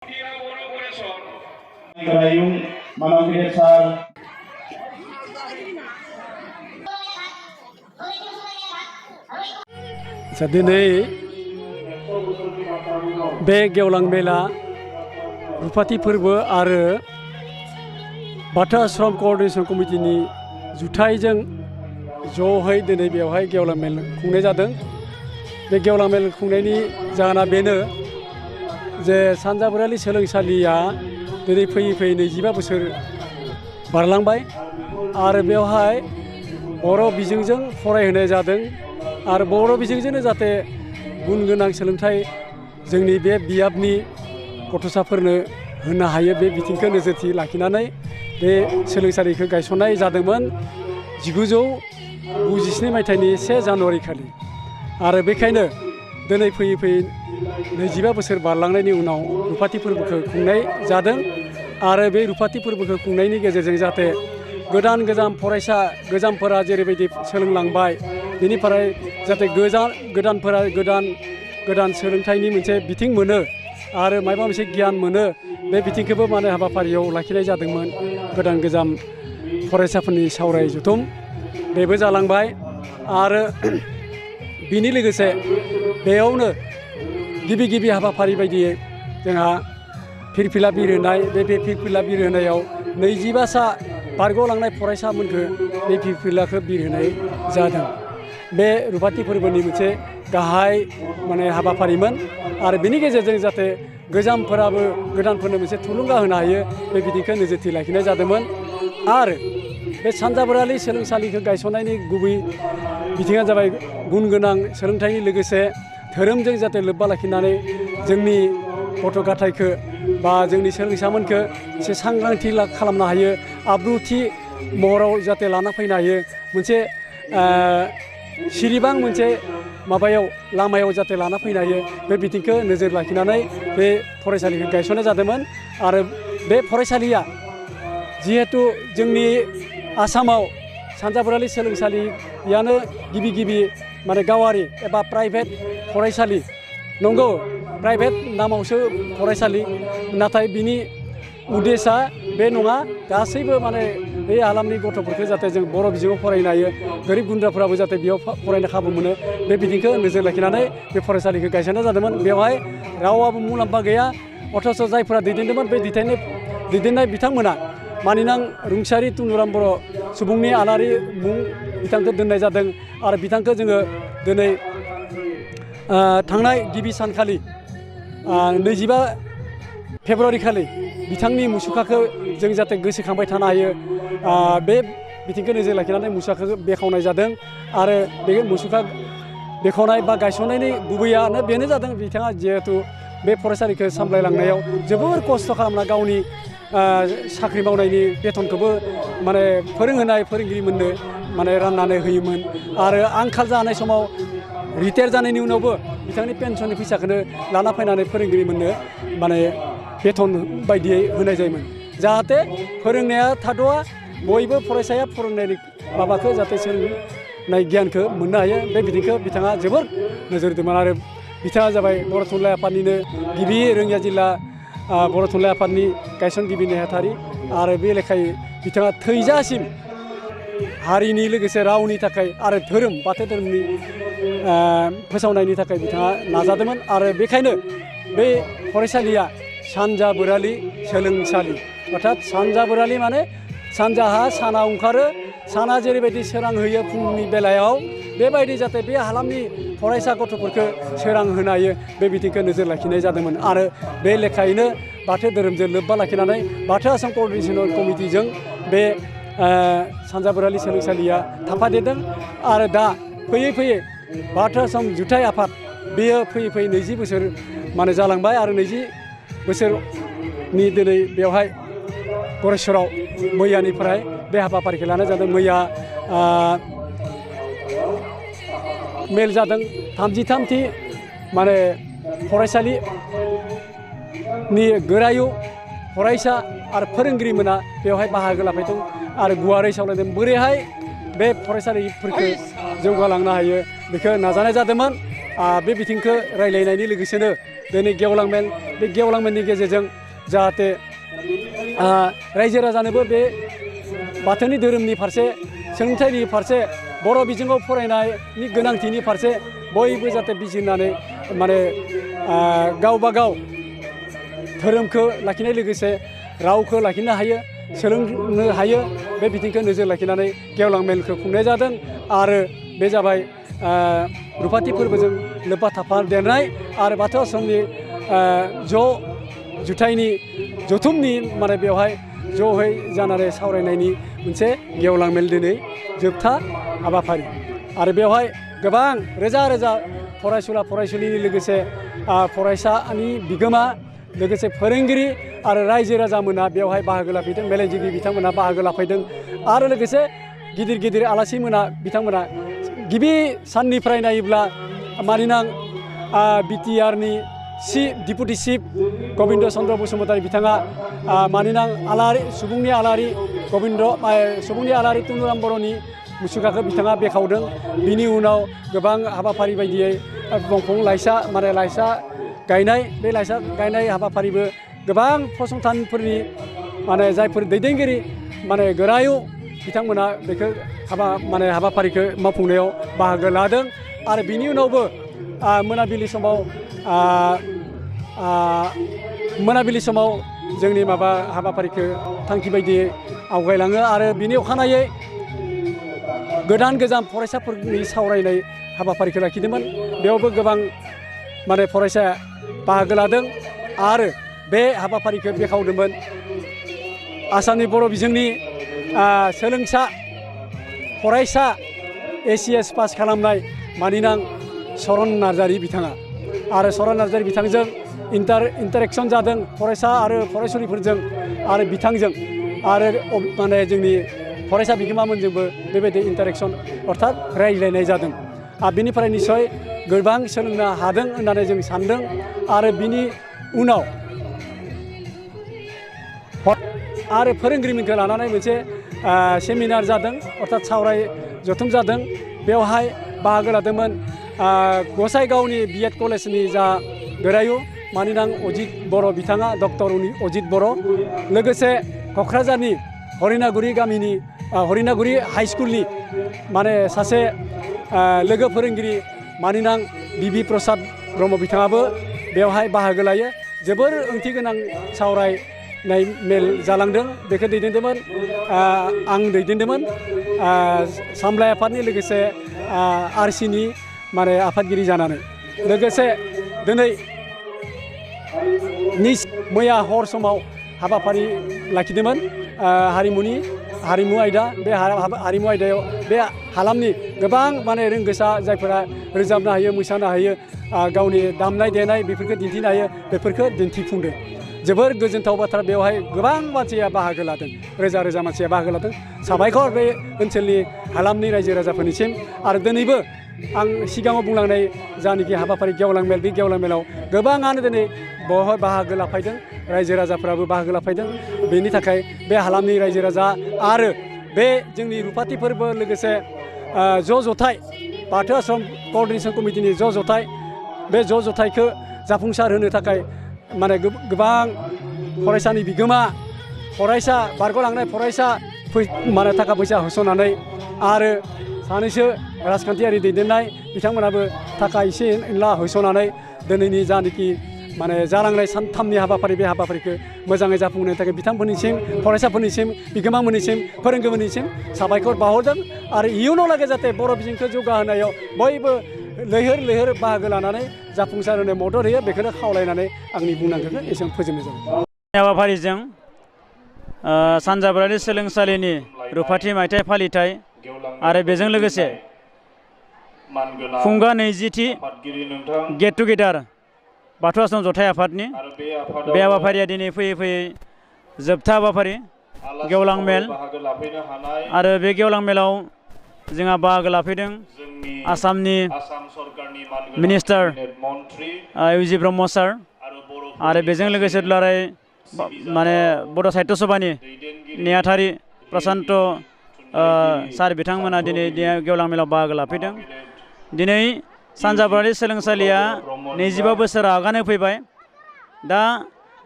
Kerayung Manang Desa दिनै बे गेवलां मेला रुफाथि फोरबो आरो बाथौ आश्रम क'अर्डिनेशन कमिटिनि जुथाइजों ज'है दिनै बेवहाय गेवलां मेल खुंनाय जादों। बे गेवलां मेल खुंनायनि जाहोना बेनो जे सानजा बोरालि सोलोंसालिया दिनै फैयै फैयै 25 बोसोर बारलांबाय आरो बेवहाय बर' बिजोंजों फरायहोनाय जादों आरो बर' बिजोंजोंनो जाहाथे गुन गोनां सोलोंथाइ जोंनि बे बियाबनि गथ'साफोरनो होनो हायो बे बिथिंखौ नोजोरथि लाखिनानै बे सोलोंसालिखौ गायसननाय जादोंमोन 1997 मायथाइनि 1 जानुवारि खालि आरो बेखायनो दिनै फैयै फैयै 25 बोसोर बारलांनायनि उनाव रुफाथि फोरबोखौ खुंनाय जादों आरो बे रुफाथि फोरबोखौ खुंनायनि गेजेरजों जाहाथे गोदान फरायसा गोजामफोरा जेरैबायदि सोलोंलांबाय बेनिफ्राय जाहाथे गोदानफोरा गोदान सोलोंथाइनि मोनसे बिथिं मोनो आरो माबा मोनसे गियान मोनो बे बिथिंखौबो माने हाबाफारियाव लाखिनाय जादोंमोन। गोजाम फरायसाफोरनि सावराय जथुम बेबो जालांबाय आरो बिनि लोगोसे बेयावनो गिबि हाबाफारि बायदियै जोंहा फिरफिला बिरहोनाय बे फिरफिला बिरहोनायाव 25सा बारग'लांनाय फरायसामोनखौ बे फिरफिलाखौ बिरहोनाय जादों। बे रुफाथि फोरबोनि मोनसे गाहाय माने हाबाफारिमोन आरो बेनि गेजेरजों जाहाथे गोजामफोराबो गोदानफोरनो मोनसे थुलुंगा होनो हायो बे बिथिंखौ नोजोरथि लाखिनाय जादोंमोन आरो बे सानजा बोरालि सोलोंसालिखौ गायसननायनि गुबै बिथिङा जाबाय गुन गोनां सोलोंथाइनि लोगोसे धोरोमजों जाहाथे लोब्बा लाखिनानै जोंनि गथ' गथायखौ बा जोंनि सोलोंसामोनखौ एसे सांग्रांथि खालामनो हायो आब्रुथि महराव जाहाथे लाना फैनो हायो मोनसे सिरिबां मोनसे लामायाव जाहाथे लाना फैनो हायो बे बिथिंखौ नोजोर लाखिनानै बे फरायसालिखौ गायसननाय जादोंमोन आरो बे फरायसालिया जिहेथु जोंनि आसामाव सानजा बोरालि सोलोंसालियानो गिबि माने गावारि एबा प्राइभेट फरायसालि नंगौ प्राइभेट नामावसो फरायसालि नाथाय बिनि उद्देश्यआ बे नङा गासैबो माने बे हालामनि गथ'फोरखौ जाहाथे जों बर' बिजोङाव फरायनो हायो गोरिब गुन्द्राफोराबो जाहाथे बेयाव फरायनो खाबु मोनो बे बिथिंखौ नोजोर लाखिनानै बे फरायसालिखौ गायसननाय जादोंमोन। बेवहाय रावाबो मुलाम्फा गैया अथच' जायफोरा दैदेनदोंमोन बे दैदेननाय बिथांमोना मानिनां रुंसारि तुनुराम बर' सुबुंनि आलारि मुं बिथांखौ दोननाय जादों आरो बिथांखौ जोङो दिनै थांनाय गिबि सानखालि 25 फेब्रुवारि खालि बिथांनि मुसुखाखौ जों जाहाथे गोसोखांबाय थानो हायो बे बिथिंखौ नोजोर लाखिनानै मुसुखाखौ बेखेवनाय जादों आरो बे मुसुखा बेखेवनाय बा गायसननायनि गुबैयानो बेनो जादों बिथाङा जिहेथु बे फरायसालिखौ सामलायलांनायाव जोबोर खस्थ' खालामना गावनि साख्रि मावनायनि बेथनखौबो माने फोरोंहोनाय फोरोंगिरिमोननो माने राननानै होयोमोन आरो आंखाल जानाय समाव रिटायार जानायनि उनावबो बिथांनि पेन्सननि फैसाखौनो लाना फैनानै फोरोंगिरिमोननो माने बेथन बायदियै होनाय जायोमोन जाहाथे फोरोंनाया थाद'आ बयबो फरायसाया फोरोंनायनि माबाखौ जाहाथे सोलोंनाय गियानखौ मोननो हायो बे बिथिंखौ बिथाङा जोबोर नोजोर होदोंमोन आरो बिथाङा जाबाय बर' थुनलाइ आफादनिनो गिबि रङिया जिल्ला बर' थुनलाइ आफादनि गायसनगिरि नेहाथारि आरो बे लेखायै बिथाङा थैजासिम हारिनि लोगोसे रावनि थाखाय आरो धोरोम बाथौ धोरोमनि फोसावनायनि थाखाय बिथाङा नाजादोंमोन आरो बेखायनो बे फरायसालिया सानजा बोरालि सोलोंसालि अर्थात सानजा बोरालि माने सानजाहा साना ओंखारो साना जेरैबायदि सोरां होयो फुंनि बेलायाव बेबायदि जाहाथे बे हालामनि फरायसा गथ'फोरखौ सोरां होनो हायो बे बिथिंखौ नोजोर लाखिनाय जादोंमोन आरो बे लेखायैनो बाथौ धोरोमजों लोब्बा लाखिनानै बाथौ आसाम क'अर्डिनेशन कमिटिजों बे सानजा बोरालि सोलोंसालिया थाफादेरदों आरो दा फैयै बाथौ आसाम जुथाइ आफाद बेयो फैयै 20 बोसोर माने जालांबाय आरो 20 बोसोरनि दिनै बेवहाय गरेस्वराव मैयानिफ्राय बे हाबाफारिखौ लानाय जादों। मैया मेल जादों 33थि माने फरायसालिनि गोरायुं फरायसा आरो फोरोंगिरिमोना बेवहाय बाहागो लाफैदों आरो गुवारै सावरायदों बोरैहाय बे फरायसालिफोरखौ जौगालांनो हायो बेखौ नाजानाय जादोंमोन बे बिथिंखौ रायलायनायनि लोगोसेनो दिनै गेवलां मेल बे गेवलां मेलनि गेजेरजों जाहाथे रायजो राजानोबो बे बाथौनि धोरोमनि फारसे सोलोंथाइनि फारसे बर' बिजोङाव फरायनायनि गोनांथिनि फारसे बयबो जाहाथे बिजिरनानै माने गावबा गाव धोरोमखौ लाखिनाय लोगोसे रावखौ लाखिनो हायो सोलोंनो हायो बे बिथिंखौ नोजोर लाखिनानै गेवलां मेलखौ खुंनाय जादों आरो बे जाबाय रुफाथि फोरबोजों लोब्बा थाफादेरनाय आरो बाथौ आश्रमनि जथुमनि माने बेवहाय ज'है जानानै सावरायनायनि मोनसे गेवलां मेल दिनै जोबथा हाबाफारि आरो बेवहाय गोबां रोजा रोजा फरायसुला फरायसुलिनि लोगोसे फरायसानि बिगोमा लोगोसे फोरोंगिरि आरो रायजो राजामोना बेवहाय बाहागो लाफैदों मेलेमजिबि बिथांमोना बाहागो लाफैदों आरो लोगोसे गिदिर गिदिर आलासिमोना बिथांमोना गिबि साननिफ्राय नायोब्ला मानिनां बिटिआरनि डिपुटि चिफ गबिन्द चन्द्र बसुमतारी बिथाङा मानिनां सुबुंनि आलारि सुबुंनि आलारि तुनुराम बर'नि मुसुखाखौ बिथाङा बेखावदों बिनि उनाव गोबां हाबाफारि बायदियै दंफां लाइसा गायनाय बे लाइसा गायनाय हाबाफारिबो गोबां फसंथानफोरनि माने जायफोर दैदेनगिरि माने गोरायुं बिथांमोना बेखौ हाबाफारिखौ मावफुंनायाव बाहागो लादों आरो बिनि उनावबो मोनाबिलि समाव जोंनि हाबाफारिखौ थांखि बायदियै आवगायलाङो आरो बिनि अखानायै गोदान गोजाम फरायसाफोरनि सावरायनाय हाबाफारिखौ लाखिदोंमोन बेयावबो गोबां माने फरायसाया बाहागो लादों आरो बे हाबाफारिखौ बेखावदोंमोन आसामनि बर' बिजोंनि फरायसा ACS पास खालामनाय मानिनां सरन नार्जारि बिथाङा आरो सरन नार्जारि बिथांजों इन्टारेक्सन जादों फरायसा आरो फरायसुलिफोरजों आरो बिथांजों आरो माने जोंनि फरायसा बिगोमामोनजोंबो बेबायदि इन्टारेक्सन अर्थात रायज्लायनाय जादों बिनिफ्राय निस्सय गोबां सोलोंनो हादों होननानै जों सानदों आरो बिनि उनाव आरो फोरोंगिरिमोनखौ लानानै मोनसे सेमिनार जादों अर्थात सावराय जथुम जादों बेवहाय बाहागो लादोंमोन गसाइगावनि BEd कलेजनि जा गोरायुं मानिनां अजित बर' बिथाङा डक्टर अजित बर' लोगोसे क'क्राझारनि हरिनागुरि गामिनि हरिनागुरि हाइ स्कुलनि माने सासे लोगो फोरोंगिरि मानिनां बिबि प्रसाद ब्रह्म बिथाङाबो बेवहाय बाहागो लायो जोबोर ओंथि गोनां सावरायनाय मेल जालांदों बेखौ दैदेनदोंमोन आं दैदेनदोंमोन सामलाय आफादनि लोगोसे RCनि माने आफादगिरि जानानै लोगोसे दिनै मैया हर समाव हाबाफारि लाखिदोंमोन हारिमु आयदा बे हारिमु आयदायाव बे हालामनि गोबां माने रोंगोसा जायफोरा रोजाबनो हायो मोसानो हायो गावनि दामनाय देनाय बेफोरखौ दिन्थिनो हायो बेफोरखौ दिन्थिफुंदों जोबोर गोजोनथाव बाथ्रा बेवहाय गोबां मानसिया बाहागो लादों रोजा रोजा मानसिया बाहागो लादों साबायखर बे ओनसोलनि हालामनि रायजो राजाफोरनिसिम आरो दिनैबो आं सिगाङाव बुंलांनाय जानाखि हाबाफारि गेवलां मेल बे गेवलां मेलाव गोबाङानो दिनै बेवहाय बाहागो लाफैदों रायजो राजाफ्राबो बाहागो लाफैदों बेनि थाखाय बे हालामनि रायजो राजा आरो बे जोंनि रुफाथि फोरबो लोगोसे जथाय बाथौ आश्रम क'अर्डिनेशन कमिटिनि जथाय बे जथायखौ जाफुंसार होनो थाखाय माने गोबां फरायसानि बिगोमा फरायसा बारग'लांनाय फरायसा माने थाखा फैसा होसोनानै आरो सानैसो राजखान्थियारि दैदेननाय बिथांमोनाबो थाखा एसे एनला होसोनानै दिनैनि जानाखि माने जालांनाय सानथामनि हाबाफारि बे हाबाफारिखौ मोजाङै जाफुंहोनो थाखाय बिथांमोननिसिम फरायसाफोरनिसिम बिगोमामोननिसिम फोरोंगिरिफोरनिसिम साबायखर बावहरदों आरो इयुनावलागै जाहाथे बर' बिजोंखौ जौगाहोनायाव बयबो लैहोर बाहागो लानानै जाफुंसार होनो मदद होयो बेखौनो खावलायनानै आंनि बुंनांगौखौ एसेबां फोजोबनाय जाबाय हाबाफारिजों सानजाबारि सोलोंसालिनि रुफाथि मायथाइ फालिथाय आरो बेजों लोगोसे फुंगा 20थि गेट टुगेदार बाथौ आश्रम जथाय आफादनि बे हाबाफारिया दिनै फैयै जोबथा हाबाफारि गेवलां मेल आरो बे गेवलां मेलाव जोंहा बाहागो लाफैदों आसामनि मिनिस्टार इउजि ब्रह्म सार आरो बेजों लोगोसे दुलाराय माने बड' साहित्य सभानि नेहाथारि प्रसान्त सार बिथांमोना दिनै गेवलां मेलाव बाहागो लाफैदों दिनै सानजाबारि सोलोंसालिया 25 बोसोर आगान होफैबाय। दा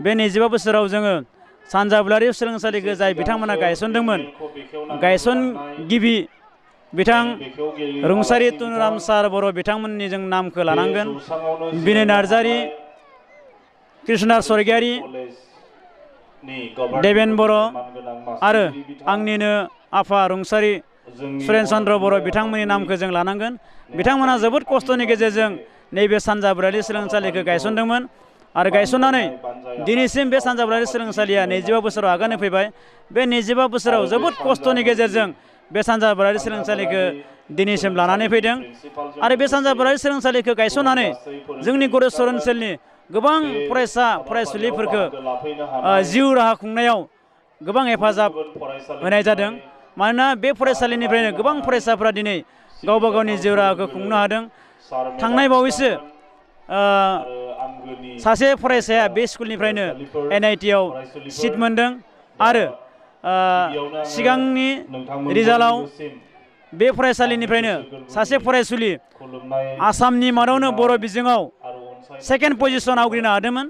बे 25 बोसोराव जोङो सानजाबारि सोलोंसालिखौ जाय बिथांमोना गायसनदोंमोन, गायसनगिबि बिथां रुंसारि तुनुराम सार बर' बिथांमोननि जों नामखौ लानांगोन। बिनय नार्जारि, कृष्णा स्वर्गियारि, देबेन बर' आरो आंनिनो आफा रुंसारि सुरेन चन्द्र बर' बिथांमोननि नामखौ जों लानांगोन। बिथांमोना जोबोद खस्थ'नि गेजेरजों नैबे सानजाबारि सोलोंसालिखौ गायसनदोंमोन आरो गायसननानै दिनैसिम बे सानजाबारि सोलोंसालिया 25 बोसोराव आगान होफैबाय। बे 25 बोसोराव जोबोद खस्थ'नि गेजेरजों बे सानजाबारि सोलोंसालिखौ दिनैसिम लानानै फैदों आरो बे सानजाबारि सोलोंसालिखौ गायसननानै जोंनि गरेस्वर ओनसोलनि गोबां फरायसा फरायसुलिफोरखौ जिउ राहा खुंनायाव गोबां हेफाजाब होनाय जादों। मानोना बे फरायसालिनिफ्रायनो गोबां फरायसाफोरा दिनै गावबा गावनि जिउ राहाखौ खुंनो हादों। थांनाय बावैसो सासे फरायसाया बे स्कुलनिफ्रायनो NIT आव सिट मोनदों आरो सिगांनि रिजाल्टआव बे फरायसालिनिफ्रायनो सासे फरायसुलि आसामनि मादावनो बर' बिजोङाव सेकेन्ड पजिसन आवग्रिनो हादोंमोन।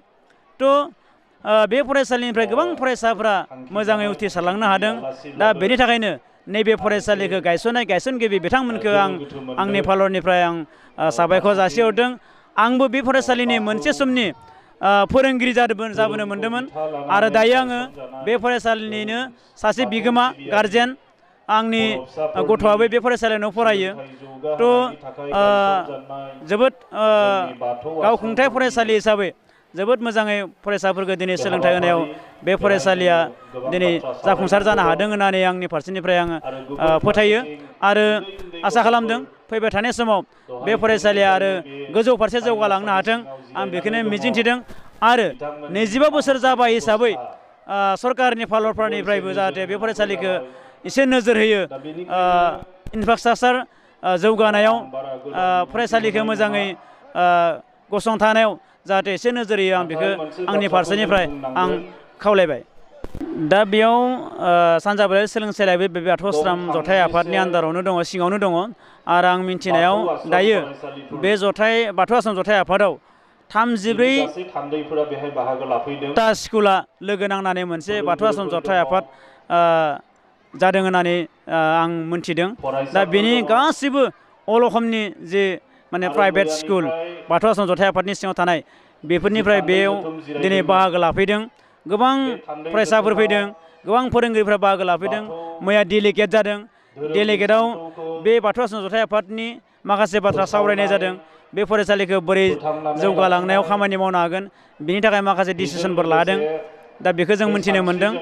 बे फरायसालिनिफ्राय गोबां फरायसाफोरा मोजाङै उथ्रिसारलांनो हादों। दा बेनि थाखायनो नैबे फरायसालिखौ गायसननाय गायसनगिरि बिथांमोनखौ आंनि फालरनिफ्राय आं साबायखर जासिहरदों। आंबो बे फरायसालिनि मोनसे समनि फोरोंगिरि जाबोनो मोन्दोंमोन आरो दायो आङो बे फरायसालिनिनो सासे बिगोमा गारजेन। आंनि गथ'आबो बे फरायसालियावनो फरायो। जोबोद गावखुंथाय फरायसालि हिसाबै जोबोद मोजाङै फरायसाफोरखौ दिनै सोलोंथाइ होनायाव बे फरायसालिया दिनै जाफुंसार जानो हादों होननानै आंनि फारसेनिफ्राय आङो फोथायो आरो आसा खालामदों फैबाय थानाय समाव बे फरायसालिया आरो गोजौ फारसे जौगालांनो हाथों आं बेखौनो मिजिंथिदों। आरो 25 बोसोर जाबाय हिसाबै सरकारनि फालरफोरनिफ्रायबो जाहाथे बे फरायसालिखौ एसे नोजोर होयो, इनफ्रास्ट्राक्चार जौगानायाव फरायसालिखौ मोजाङै गसंथानायाव जाहाथे एसे नोजोर होयो आं बेखौ आंनि फारसेनिफ्राय आं खावलायबाय। दा बेयाव सानजाबारि सोलोंसालिया बे बाथौ आश्रम जथाइ आफादनि आन्दारावनो दङ, सिङावनो दङ आरो आं मिन्थिनायाव दायो बे बाथौ आश्रम जथाइ आफादाव 34टा स्कुला लोगो नांनानै मोनसे बाथौ आश्रम जथाइ आफाद जादों होननानै आं मोन्थिदों। दा बेनि गासिबो अल असमनि जे माने प्राइभेट स्कुल बाथौ आश्रम जथाइ आफादनि सिङाव थानाय बेफोरनिफ्राय बेयाव दिनै बाहागो लाफैदों। गोबां फरायसाफोर फैदों, गोबां फोरोंगिरिफ्रा बाहागो लाफैदों। मैया डेलिगेट जादों। डेलिगेटआव बे बाथौ आश्रम जथाइ आफादनि माखासे बाथ्रा सावरायनाय जादों। बे फरायसालिखौ बोरै जौगालांनायाव खामानि मावनो हागोन बिनि थाखाय माखासे डिसिसनफोर लादों। दा बेखौ जों मिन्थिनो मोनदों।